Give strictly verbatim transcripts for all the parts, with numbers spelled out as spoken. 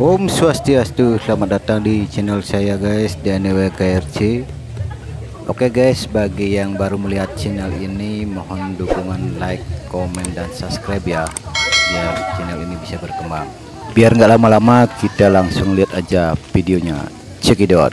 Om Swastiastu, selamat datang di channel saya guys, D N W K R C. Oke guys, bagi yang baru melihat channel ini, mohon dukungan like, komen, dan subscribe ya, biar channel ini bisa berkembang. Biar nggak lama-lama, kita langsung lihat aja videonya. Check it out.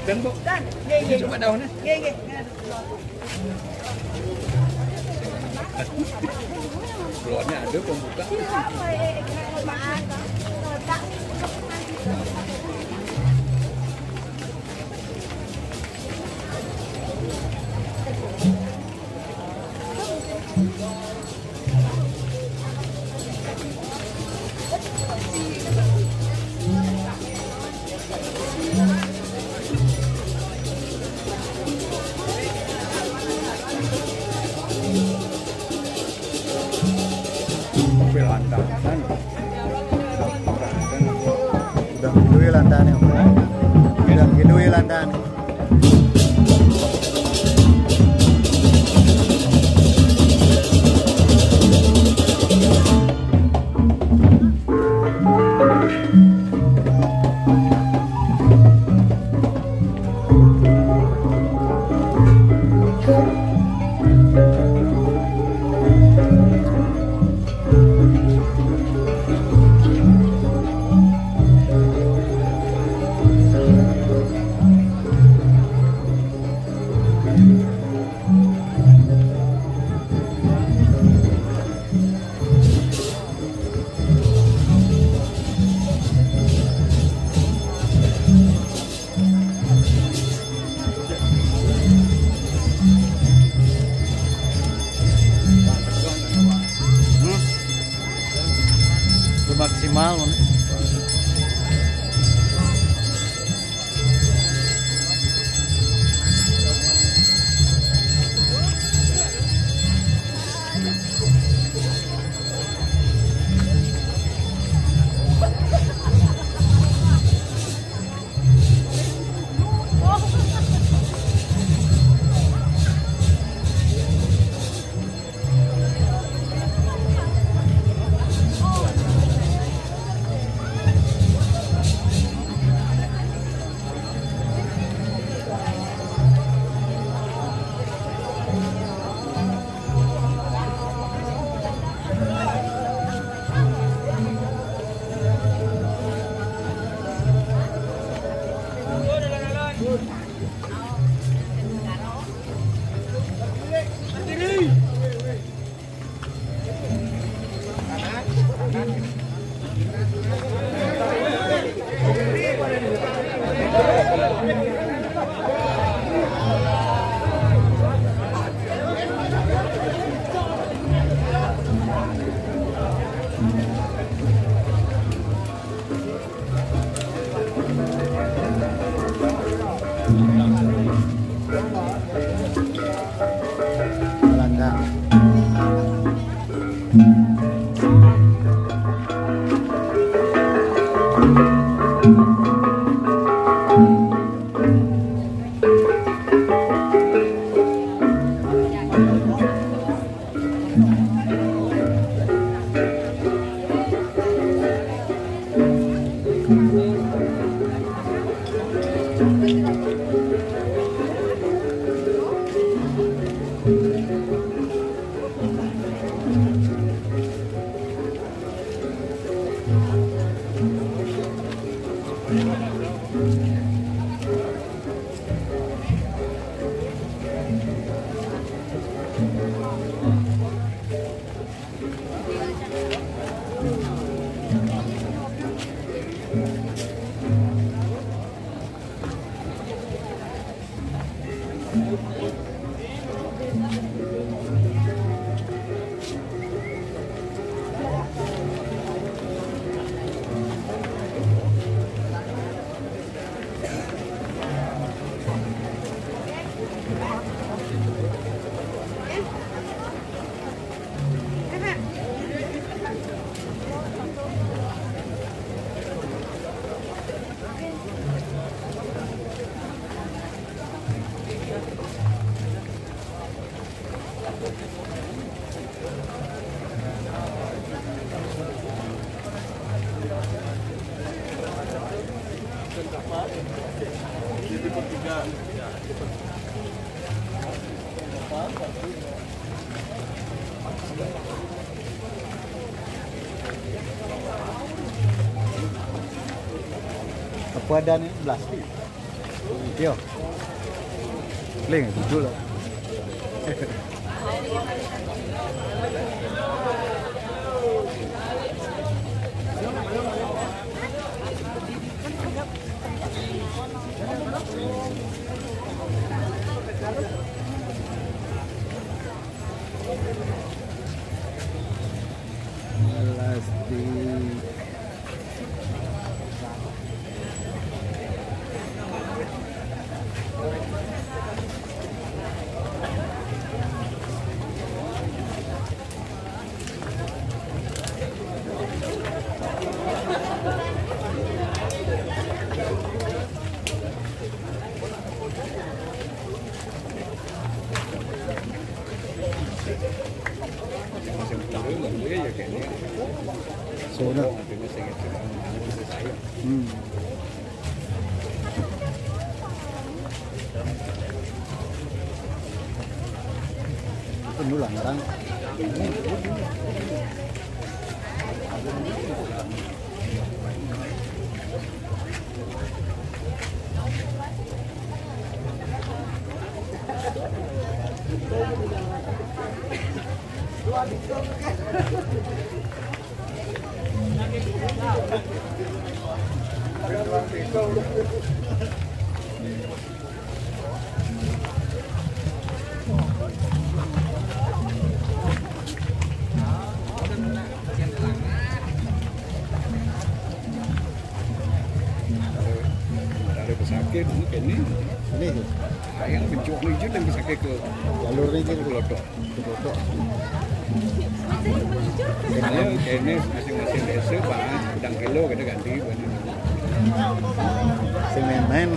Dan, Bu, coba daunnya. Keluarnya ada pembuka. Mobil andalan. Udah gitu ya lantane. Udah gitu ya lantane. Hmm? Udah maksimal, mana? Apa ada ni? Belas. Yo. Link, jujur lah. Plastik. Sono. Hmm. Itu dulu lah, orang. Dari pesakit, mungkin ni. Ini tu. Yang pencuak ni je yang pesakit ke jalur ni je. Ke Lotok. Ke Lotok. Ya, ini masing-masing desa, bah, pedang kilo kita ganti. Sing main-main.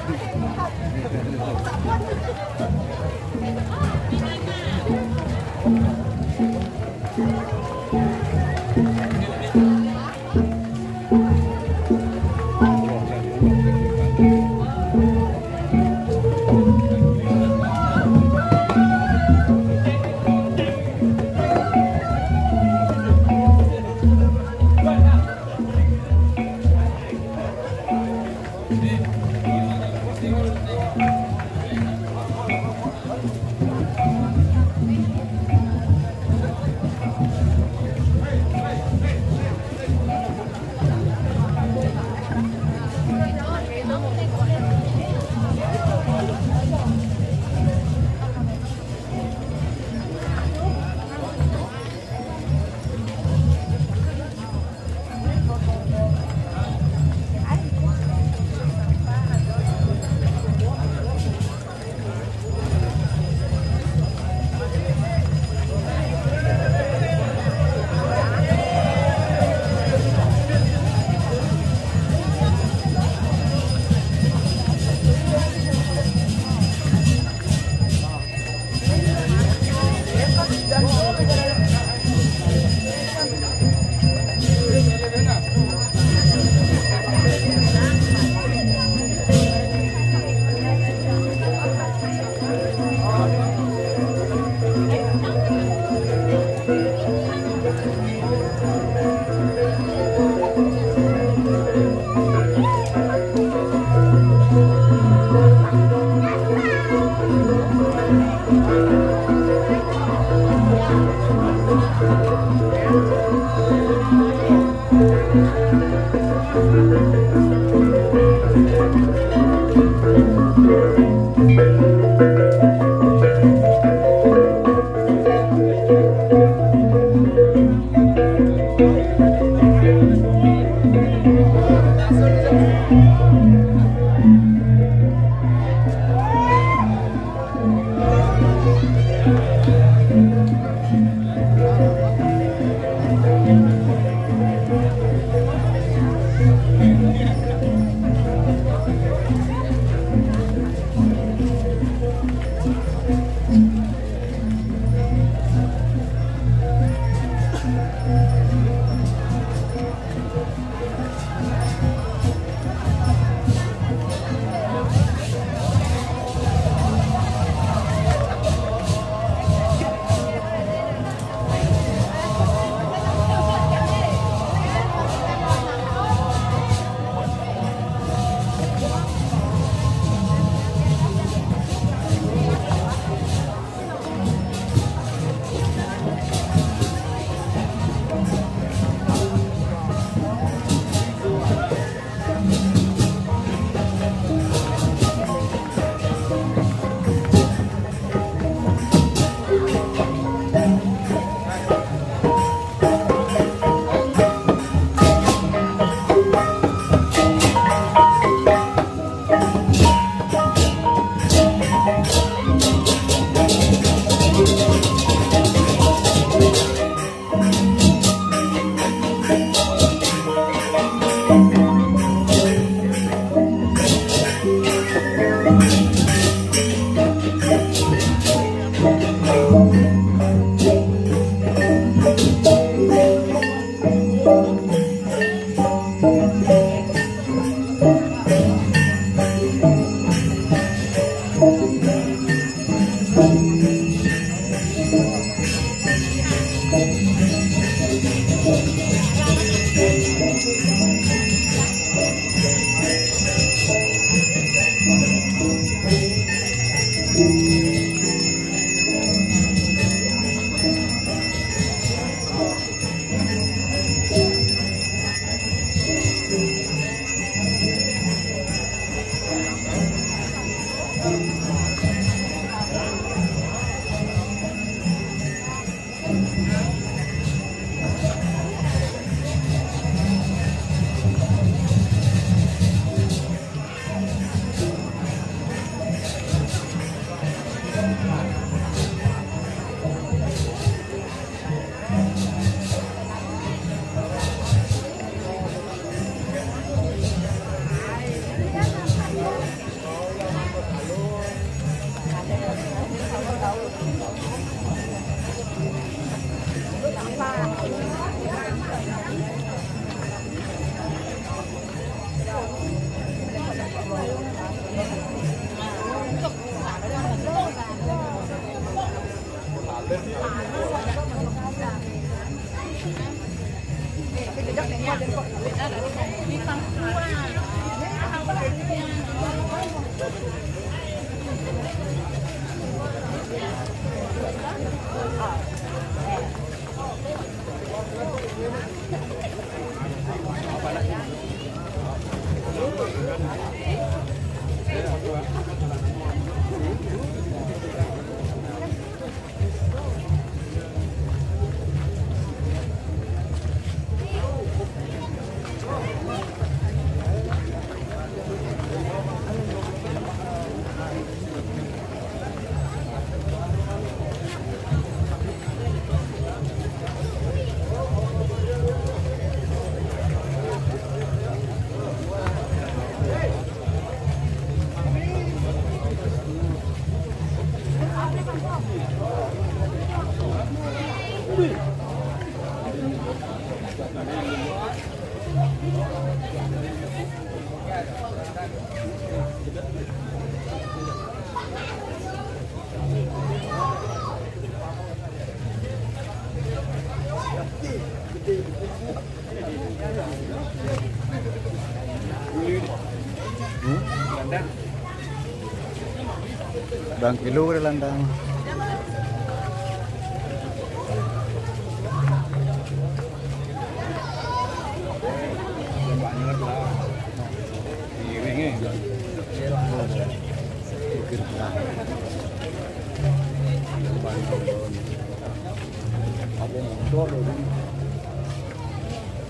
Bang kilo ka landang.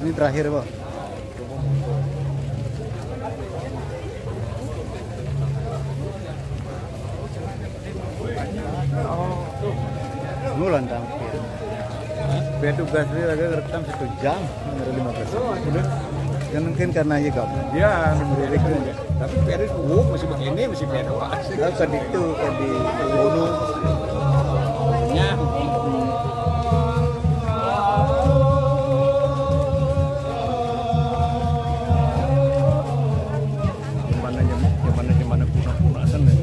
Ini terakhir, Pak. Ngulan tampil. Biar tugas dia lagi rekam satu jam, ada lima belas. Ya, mungkin karena aja gak. Ya, tapi Peris, oh, masih begini, masih beda. Kalau ke itu, ke di gunung. Ya. Gimana, gimana, gimana, gimana, guna-guna kan ya.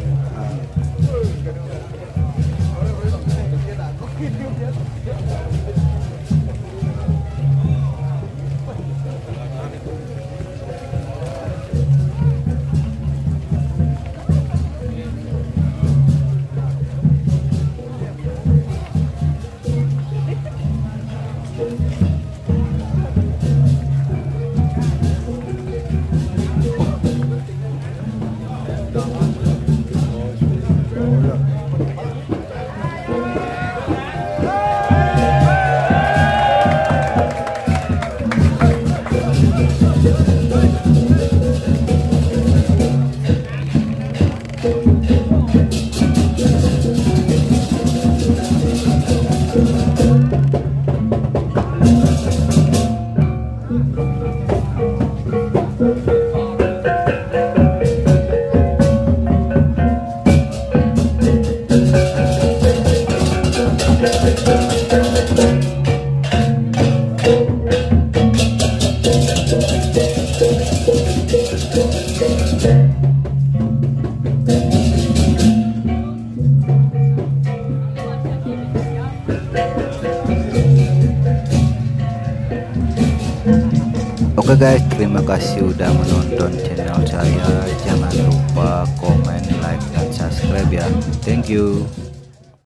Oke guys, terima kasih udah menonton channel saya. Jangan lupa komen, like, dan subscribe ya. Thank you.